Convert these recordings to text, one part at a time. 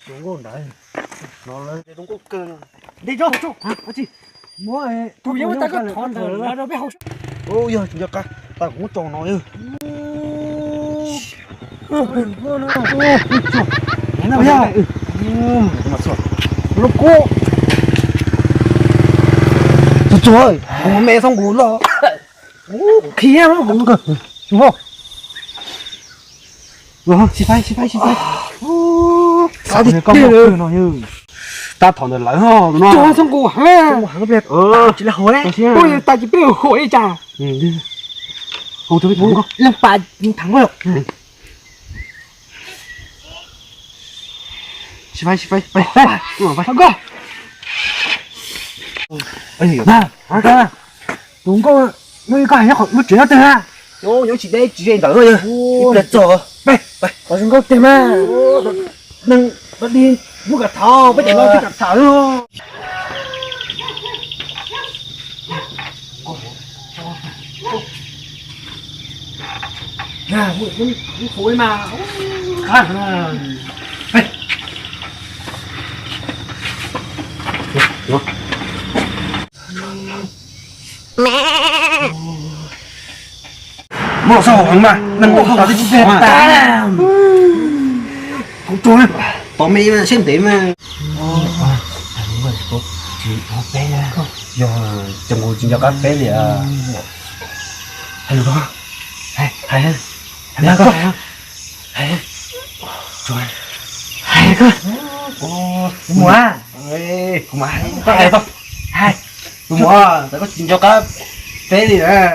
Tus nkauj ntawd, no lawv tus nkauj kawg no. Dej tso, tso, tsis muab, tus yog ua tau koj thov ntawd los rau peb haus. Ub, yog tsis nco qab, tau kuv muab tso no. Lub kub. Tsuag tsuag, kuv me xoob nkus loj. Khiav, sib faib, sib faib, sib faib. Tab tom ntawm lawv no. Tsuag xoob nkus heev. Tsis lawv hauv, tas tsis peb huam li cas. Leej pas thab nkauj. Sib faib, sib faib, pais, pais, pais. Tus nkauj, muab koj hais nyob qhov lub tsev no twg na? Nyob tsis deb tsis ze ntawd no. Ib pliag txog. Pais, pais. Qhov zoo nkauj tiag mas. Neeg, muab kam tham, peb cov no peb kam tham. Muab los xauj hauv heev mas, neeg muaj tas twb tsis tag. Kuv tsuag, tom me siab ntev mas. Tsis pub peb, yog cov nkaus tsis nco qab peb li. Hais lus, hais, hais, hais, hais, hais, hais, kuv mus, kuv mus, kuv mus, koj tsis nco qab peb li na.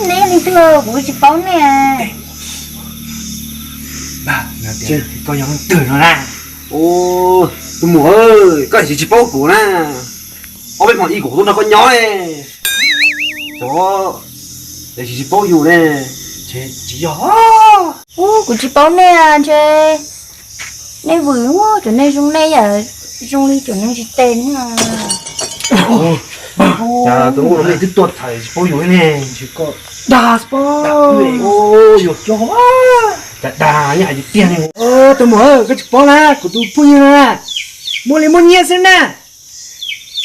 Neb li twg kuv tsis paub ne. Koj yog leej twg no na? Tus muam, koj tsis tsis paub kuv na. Ob peb hmo ib kuv tuaj nrog koj nyob, cov tsis tsis paub yus ne, tsis yog. Kuv tsis paub nej ntshe nej vwm cov neeg zoo nej yam zoo li cov neeg tsis tes na. Tus ub no nej twb tuaj txhais tsis paub yus ne. Dag, dag, yuav cog, dag dag yeej hais tiag tiag ne. Tus muam, koj tsis paub na, kuv tus phooj ywg no na, muaj li muaj nyiaj xwb na.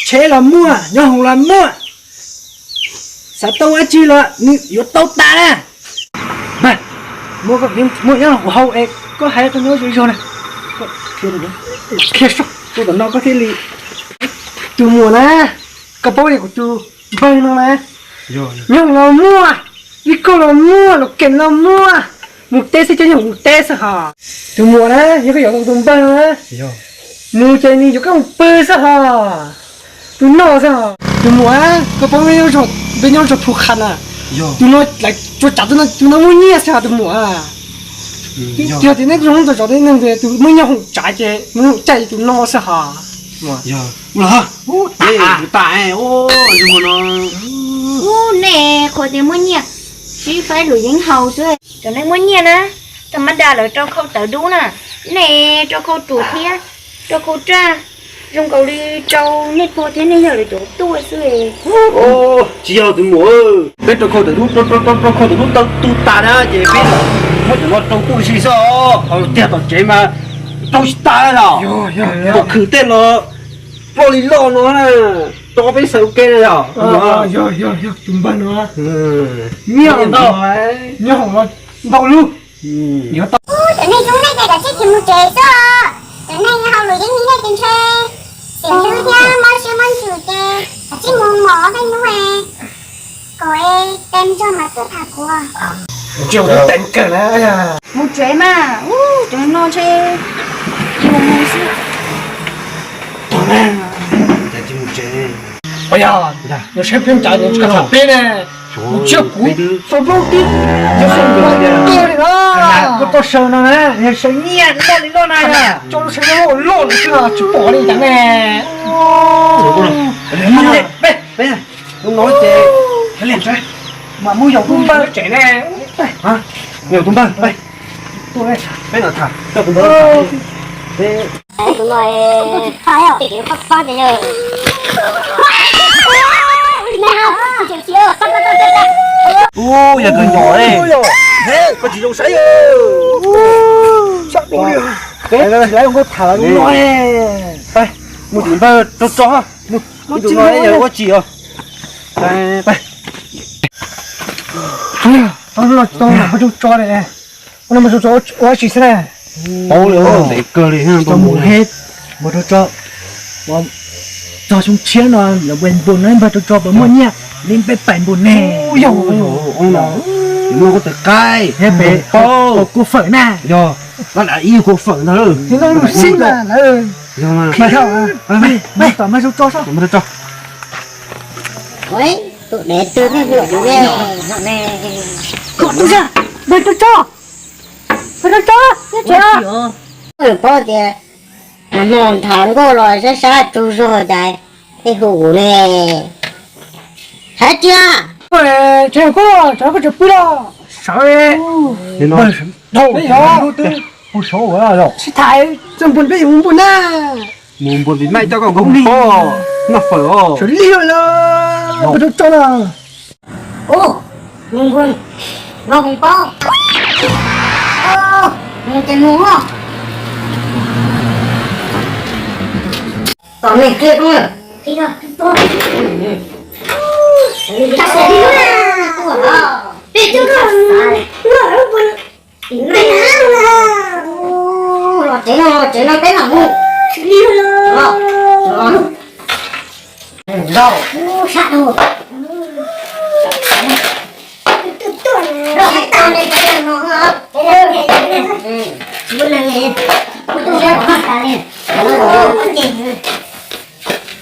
Tsheb los muaj, nyob hoom los muaj, xav tau dab tsi los nws yuav tau tas na. Muab nyob kuv hau es koj hais koj nyob zoo zog na. Qhia soj, tuaj tom no koj thiaj li. Tus muam na, koj paub li kuv tus npawg no na, nyob los muaj, ib kauj los muaj, los keem los muaj, mus teb xwb ces nyob mus teb xwb hos. Tus muam na, yog koj yuav tau tus npawg no na, mus ces nws yuav koj mus pw xwb hos. Tus no xwb hos. Tus muam, koj paub peb nyob zos Phu Khas na, tus no lawv tsuas tsav tus no, tus no muaj nyiaj xwb hos tus muam. Yog tias nej zoo tau zov tej neeg tus muaj nyiaj hoom tsav ces mus caij tus no xwb hos. Ub, nej qhuas tias muaj nyiaj, sib faib luam yeeb haus xwb. Cov neeg muaj nyiaj na, thaum mab da lawv rau khau tawv dub na, nej rau khau ruam thiab rau khau raj, zoo nkaus li rau nej pog thiab nej yawg lawv cov tuaj xwb. Tsis yog tus muam, peb rau khau tawv dub, rau khau tawv dub tau tu tas na ces peb muab cov no rau tuaj si xwb os. Hos tiag tom tsev mas rau tsis tas na. Tom khwv tej los ploj li loj no na, rau peb xaws ua ke na yog. Yog, yog, yog tus npawg no. Nyiaj ntau, nyob hoom ntau lub. Cov neeg zoo nej ces kav tsij khiav mus tsev xwb. Cov neeg hauj lwm yeej li nej ces ntshe xeem hlwb thiab mob siab mob ntsws ces kav tsij mus mos ob peb hnub kom es tes ntsog mas tuaj tham kuv. Mus tsev mas, ub, cov no ntshe mus mus xwb. Yog, yog saib peb cas tsis kam tham peb ne. Tsiab kuv tau plaub tib, kuv tau sawv no na, yog sawv nyiaj loj li loj na, tso lub sawv loj loj li xwb los tsis pom li cas ne. Peb, peb, hnub no ces mam mus yaum tus npawg tsev ne. Yaum tus npawg, peb. Peb los tham, coj tus npawg los tham. Tus no, tus no, ub, yog tus nyom li. Koj tsis zoo saib. Peb tsis laiv nkauj tham los tus no. Peb mus tim npawg tso tso. Tus no yog ua tsis os. Peb, peb. Tau tso li. Ua tsis xwb na. Paub li, ntev kawg li. Tau mus he, mus rau tso. Txog xyoo tshiab no lawv npus no npawg rau tso puas muaj nyiaj li peb pais npus ne. Yog, muaj koj tawv qaib, peb paub kua fawm na. Yog, koj dam ib kua fawm ntag. Xib na lawv, mus tom npawg rau tso. Tus dev twg thiaj hlub kuv ne? Npawg rau tso, npawg rau tso, nyob tsev. Paub tias hnub no nthav nkauj los sab sab tsaug zog cas thiaj hu kuv ne. Hais tias tsev koj, tsev koj tseem pw los sawv. Dhau, peb yog hnub twb hu saud ua sib tham, txog npun peb yuav mus npun na. Mus npun vim maj coj koj nkaug pob noj fawm os. Sawv li lawm, npawg rau tso na. Ub, mus npun nkaug pob, mus ces mus. Tom me qia koob lawm. Los tsev no, los tsev no peb mam mus. Zaum sab dhau. Los hais tau ne, tsis muaj neeg ne, kuv tus siab rov qab tas li.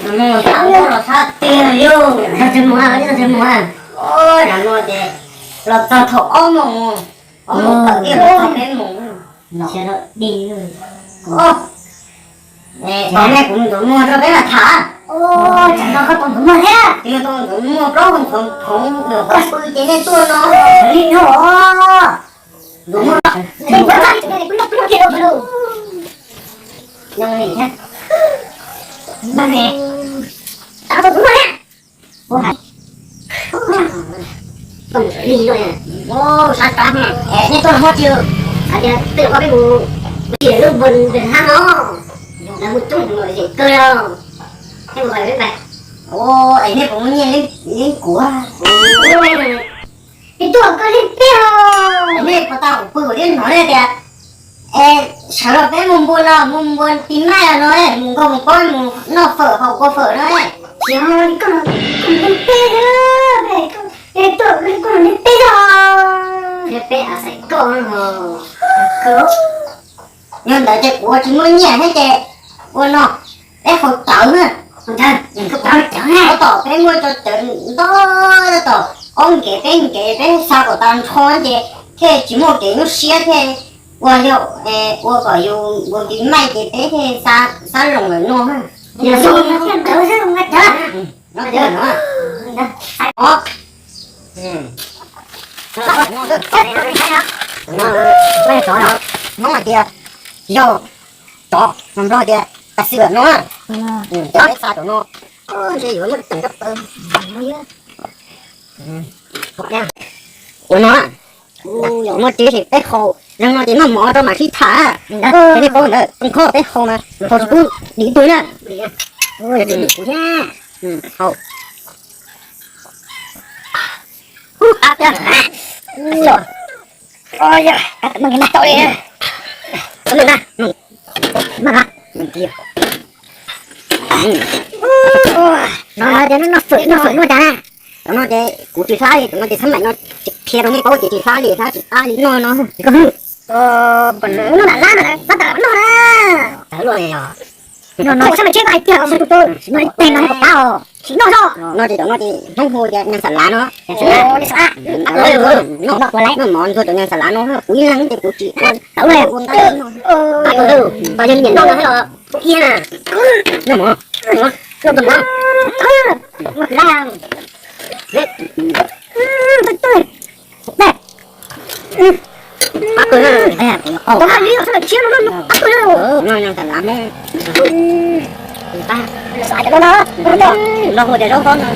Los txog tiag yog tsis mus, tsis mus. Zaum no ces los txog thaum ob moos, ob moos tawm tiag los txog peb moos. Thaum nej kuv mus ntxuav muag rau peb mam tham. Tsis tau ntxuav muag thiab, tsis tau ntxuav muag plaub hau ntxuav khoov ntawm koj pw ces nej tuaj no. Li no. Ntxuav muag. Sab sab, nej tuaj no tsis hais tias twb koj peb mus, mus tsis lub npun ntawm hab no, lawv mus coob mus lom zem kawg li. Nej mus pais peb pais. Es nej puas muaj nyiaj li kuv? Peb tuaj koj li peb os. Nej puas tau pw kuv thiab hnov nej tias es sawv los peb mus npua no, mus npua tis maij los no, mus nkaug mus pob, mus noj fawm haus kua fawm no. Tsis yog li koj, koj mus peb, peb tuaj koj li koj li peb os. Peb a xais koj. Yog ntawd ces kuv ua tsis muaj nyiaj thiab ces ua no, peb haus cawv na. Tab tom peb muaj cov cawv ntau, tab tom ob nkev peb nkev peb xa kom tas nrho ces thiaj tsis muaj kev nyuaj siab thiaj ua, yog ua kom yus npua tis maij ces peb thiaj xa loos lawm no. Hmoob hais tias yog tsov, hos nplog tias tas xwm lawm no. Cov peb xa rau no, ntshe yuav muaj teem kab taw. Ua no, muaj tsev ces peb haus, zoo no ces noj mov rau mam sib tham. Nej paub ntawd, nkhob peb haus mas haus tsis pub dim tug na. Haus. No tias noj fawm, noj fawm noj tas. Tam no ces kuv tsis hlab li, tam no ces xab maim no qhia rau nej paub ces tsis hlab li, hlab tsis qab li no no. Koj hlub. Noj nram lab no, xab tam noj na. No no xab maim tsheb koj hais tiag, tus tus no peb no pab os. Tsis noj zog. Noj ces cov noj ces Hmoob hu tias nyag xav lav no. Noj mov ntxuag cov nyag xav lav no, kuv ib leeg ces kuv tsis tau ua nqaij no. Pab yog niam noj no los ua kiag na. Noj mov, noj mov. Pab kawg na, pab kawg na. Los hu tias zaub hlob no.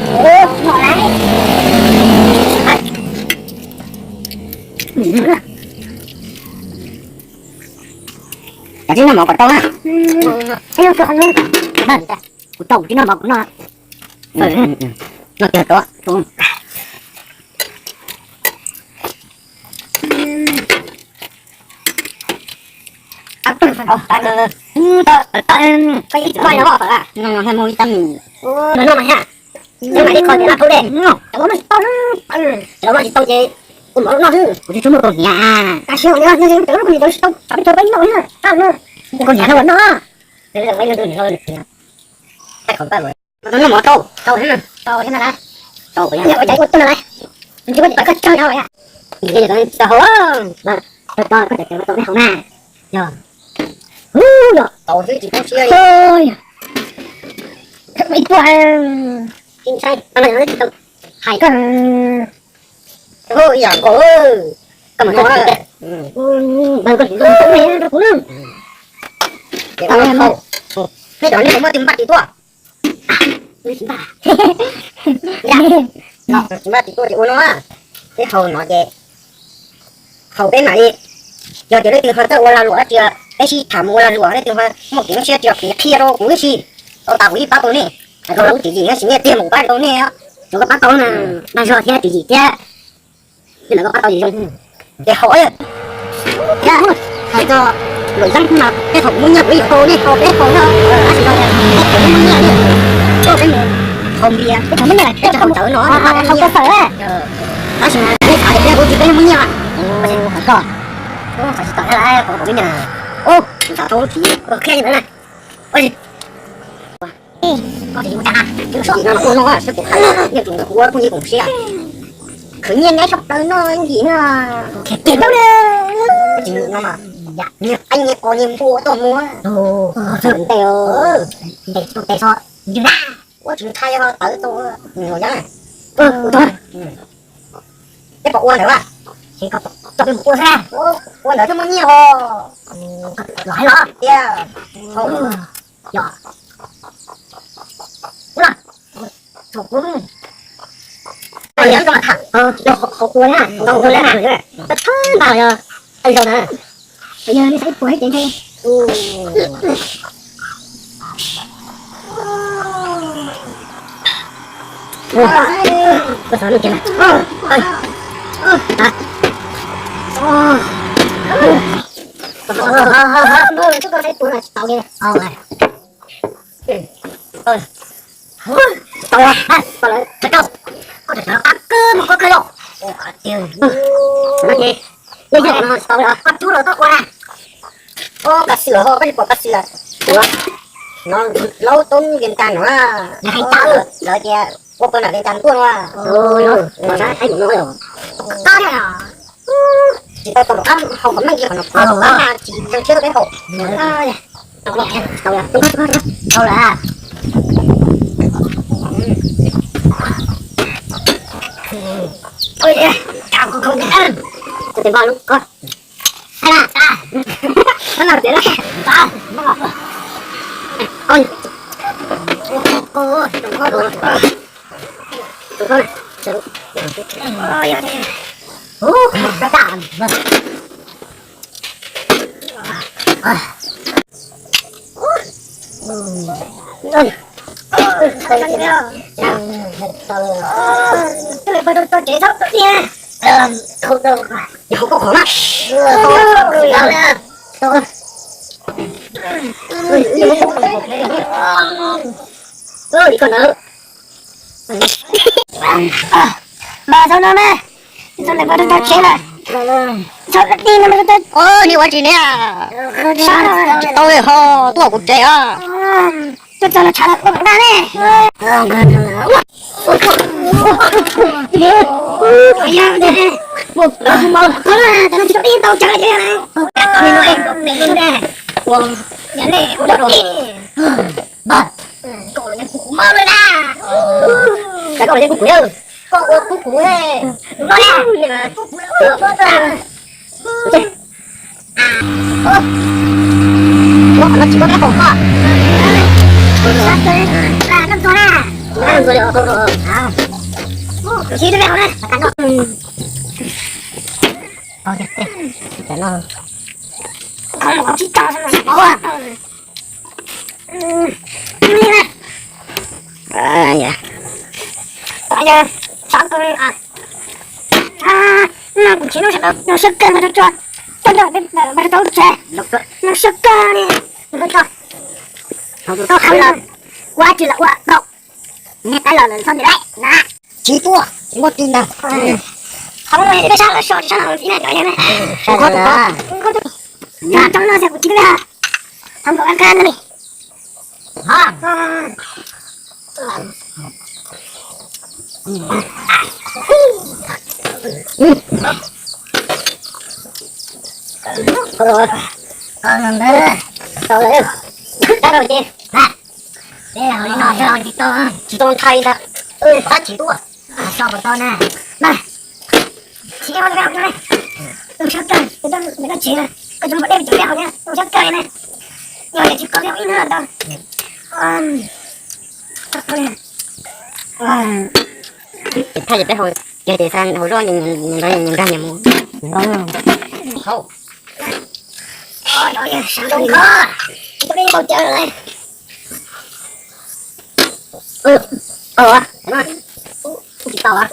Kav tsij noj mov kom tau na. Kuv tau kuv tsis noj mov kuv noj. Noj kiag tso. Noj mas ib qho ces laj khaub dej, cov ua noj tsis tau, cov ua noj tsis tau ces ua mov noj xwb. Kuv tsis tshua muaj kaus hniav, tab sis cov ua noj tsis tau, peb tau peb noj na, muaj kaus hniav no los noj. Noj mov tau, tau thiab na, tau thiab na, tau thiab na, ua cas ua tuaj na, tsis muaj cov koj tso no. Tsis tau haus, tau koj cov cov tau neb haus na. Yog, yog tau xwb tsis tau siab li. Ib tuaj tsis ntshai, tsis tau hais koj. Ib yam nkaus, koj mas koj tsis tau, koj tsis tau rau kuv na. Tsis tau haus, nej cov nej muaj twg npaj tsis tuaj. Tsis npaj tsis tuaj ces ua no, peb haus no ces haus peb mam li. Yog tias leej twg ho txawj ua lag luam dab tsi, peb sib tham mus ua lag luam, leej twg ho muaj kev lub siab tsis yog kev qhia rau kuv ib si, tau tas kuv yeej pab tau nej. Hais rau lawv lub tswv yim sim nej tiag mus pab tau nej, tsuav koj pab tau na, dag zog thiab tswv yim thiab. Ces lawv koj pab tau yim zoo. Ces haus thiab, hais txog luam yeeb no peb thaum muaj nyiaj kuv yeej tau nej haus peb haus no, tab sis no peb thaum muaj nyiaj li, txoj peb mus haus npias, peb thaum muaj nyiaj peb tsis haus tawv no, haus txawv. Tab sis nej xav tias peb kuv tsis peb muaj nyiaj. Xav tsis tawm na, qhov peb nyiaj, xav tau lub tswv yim qhia li ntawd na. Ua no seb kuv hais, yeej tsis ua phooj ywg koom siab. Khwv nyiaj neb sab plaws noj ib ncim na. Tsis no mas, nyiaj qaib nyiaj qos nyiaj npua tuaj muag. Ntes, ntes txhob ywg na. Ua tsis ntshai ho tawv tau nws los yeeb. Peb puas ua ntawd a? Tso peb mus ua xwb. Ua ntawd thiaj muaj nyiaj os. Los hais los tias, yog, thaum kuv, yog, hauv ua na, hauv ua na, thab npaj yog, yog nej xav ib puas thiab ces nthe. Koj xav lub cev na. Tau, tau lawm, koj tseem qab kawg mus koj kawg yog. Tau lawm, koj tub los koj ua na. Koj kav xwm los ho koj tsis pom kav xwm los. Ua, no, laub toob Vias Cas no, lawv tias ua pawg ntawm Vias Cas tuaj no. Qab thiab no. Tsis tau tau rov qab haus kom meej li qhov no, tsis tau tshiab rau peb haus. Tau lawm. Tes npaj lub ko. Mas txhob no mas, txhob lawm, txhob tsev na. Txhob ti no mas, nej ua tsis ne? Tsis tau ho tuaj kuv tsev os. Tuaj txog los tshav los ua pom daj ne. Koj ua kub kuv, koj ua kub kuv. Kuv tsis noj sab kawg mas tso, tso nrog peb npaj rau tau lub tsev. Noj sab kawg li, tau qhov los ua tsis los ua tau, niag qaib los lawm txhob nti lawm na. Tsis tuaj, tsis muaj ti ntag. Qhov no peb sab so tsis sab no tsis na cov yog na. Tso no xwb kuv tsis tuaj. Thov nkaum qab qab no li. Tsis tau ntshai ntag, tab tsis tuaj. Tsis koj tsev, koj tsev npam dej, koj tsev dej haus thiab, koj tsev kawg li na. Yog tias tsis koj thiab ib hnub tau. Ces thaj ces peb haus, ces ces xa haus zoj nyias nrog nyias mus. Haus. Tsis tau ib npau cawv lawm. Tsis tau. Mus tsev os.